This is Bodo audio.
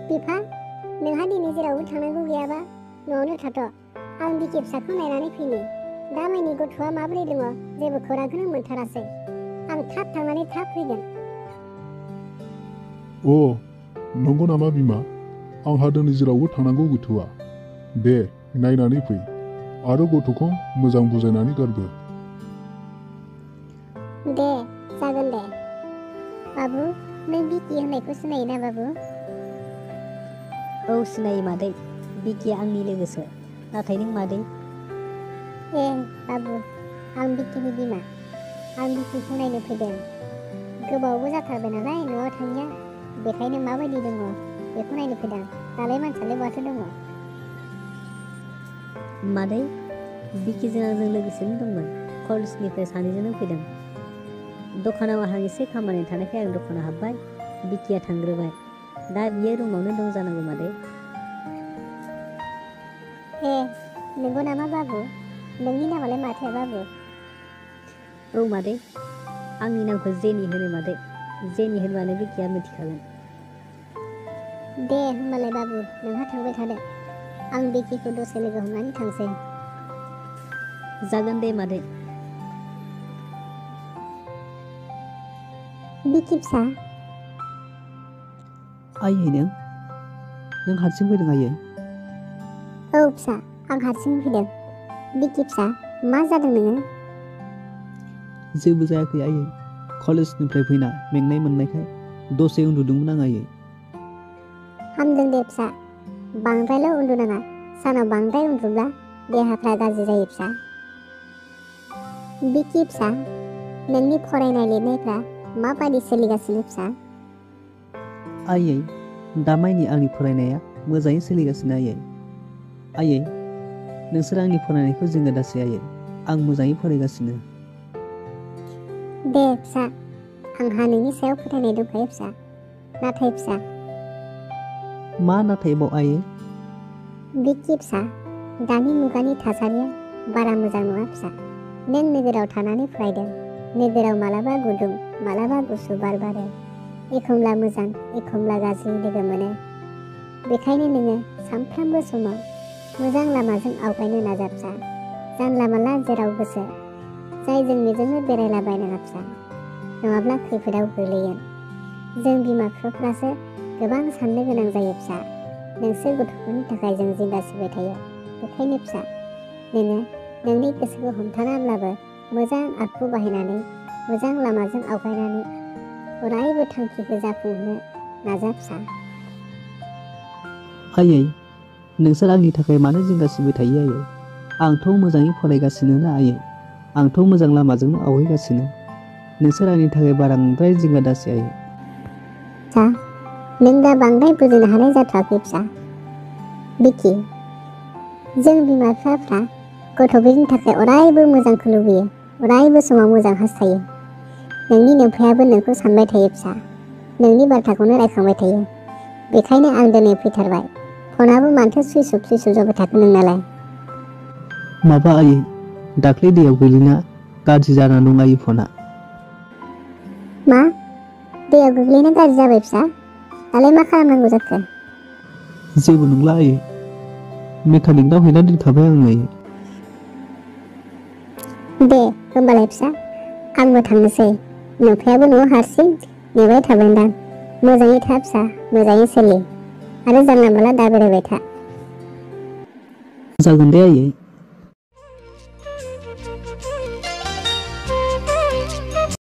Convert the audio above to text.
बिफा नोंहा दिनै जेरावबो थांनांगौ गैयाबा न'आवनो थाथ'। आं बिखि फिसाखौ नायनानै फैनि। दामाइनि गथ'आ माबोरै दङ जेबो खौरांखौनो मोनथारासै। आं थाब थांनानै थाब फैगोन। अ नंगौ नामा बिमा? आंहा दिनै जेरावबो थांनांगौ गैथ'आ। दे नायनानै फै आरो गथ'खौ मोजां बुजायनानै गारबो। दे जागोन दे। बाबु नों बिकि होननायखौ सिनायोना बाबु? औ सिनायो मादै। बिकिया आंनि लोगोसो। नाथाय नों मादै? ए बाबु आं बिकिनि बिमा। आं बिकिखौ नायनो फैदों। गोबावबो जाथारबाय नालाय न'आव थाङिया। बेखायनो माबायदि दङ बेखौ नायनो फैदों। दालाय मानसियालाय बहाथो दङ? मादै बिकिजों आंजों लोगोसेनो दंमोन। कलेजनिफ्राय सानैजोंनो फैदों। दखानाव आंहा एसे खामानि थानायखाय आं दखानाव हाबबाय। बिकिया थांग्रोबाय। दा बियो रुमावनो दं जानांगौ मादै। ए नंगौ नामा बाबु? नोंनि नामालाय माथो बाबु? औ मादै आंनि नामखौ जेनि होनो मादै। जेनि होनबानो बिकिया मिथिखागोन। दे होमबालाय बाबु नोंहा थांबाय थादो। आं बिकिखौ दसे लोगो हमनानै थांसै। जागोन दे मादै। बिकि फिसा आइयै नों हारसिं फैदों आइयै? औ फिसा आं हारसिं फैदों। बिकि फिसा मा जादों नोङो? जेबो जायाखै आइयै। कलेजनिफ्राय फैना मेंनाय मोननायखाय दसे उन्दुदोंमोन आं आइयै। हामदों दे फिसा। बांद्रायल' उन्दुनाङा। सानाव बांद्राय उन्दुब्ला देहाफ्रा गाज्रि जायो फिसा। बिकि फिसा नोंनि फरायनाय लिरनायफ्रा माबायदि सोलिगासिनो फिसा? आइयै दामाइनि आंनि फरायनाया मोजाङै सोलिगासिनो आइयै। आइयै नोंसोर आंनि फरायनायखौ जिंगा दासै आइयै। आं मोजाङै फरायगासिनो। दे फिसा आंहा नोंनि सायाव फोथायनाय दंखायो फिसा। नाथाय फिसा मा नाथायबाव आइयै? बिकि फिसा दानि मुगानि थासारिया बारा मोजां नङा फिसा। नों नोगोराव थानानै फरायदों। नोगोराव मालाबा गुदुं मालाबा गुसु बार बारो। एखमब्ला मोजां एखमब्ला गाज्रि लोगो मोनो। बेखायनो नोङो सानफ्रामबो समाव मोजां लामाजों आवगायनो नाजा फिसा। जानला मानला जेराव गोसो जायजों मेजोंनो बेरायलाबायनाङा फिसा। नङाब्ला खैफोदाव गोग्लैगोन। जों बिमा बिफाफ्रासो गोबां साननो गोनां जायो फिसा। नोंसोर गथ'फोरनि थाखाय जों जिंगासिबाय थायो। बेखायनो फिसा नोङो नोंनि गोसोखौ हमथानाब्लाबो मोजां आखु बाहायनानै मोजां लामाजों आवगायनानै अरायबो थांखिखौ जाफुंहोनो नाजा फिसा। आइयै नोंसोर आंनि थाखाय मानो जिंगासिबाय थायो आइयै? आंथ' मोजाङै फरायगासिनो ना आइयै। आंथ' मोजां लामाजोंनो आवगायगासिनो। नोंसोर आंनि थाखाय बांद्राय जिंगा दासै आइयै। फिसा नों दा बांद्राय बुजिनो हानाय जाथ'वाखै फिसा। बिकि जों बिमा बिफाफ्रा गथ'फोरनि थाखाय अरायबो मोजांखौ लुबैयो। अरायबो समाव मोजां हास्थायो। नोंनि नोमफायाबो नोंखौ सानबाय थायो फिसा। नोंनि बाथ्राखौनो रायखांबाय थायो। बेखायनो आं दिनै फैथारबाय। फनाबो माथो सुइस अफ जाबाय थाखो नोंनालाय? माबा आइयै दाख्लै दैयाव गोलैना गाज्रि जाना दं आइयै फना। मा दैयाव गोग्लैना गाज्रि जाबाय फिसा? दालाय मा खालामनांगौ जाखो? जेबो नंला आइयै। मेकानिकनाव हैना दोनखाबाय आं आइयै। दे होमबालाय फिसा आंबो थांनोसै। नोमफायाबो न'आव हारसिं नेबाय थाबायदां। मोजाङै था फिसा मोजाङै सोलि आरो जानला मानला दा बेरायबाय था। जागोन दे आइयै।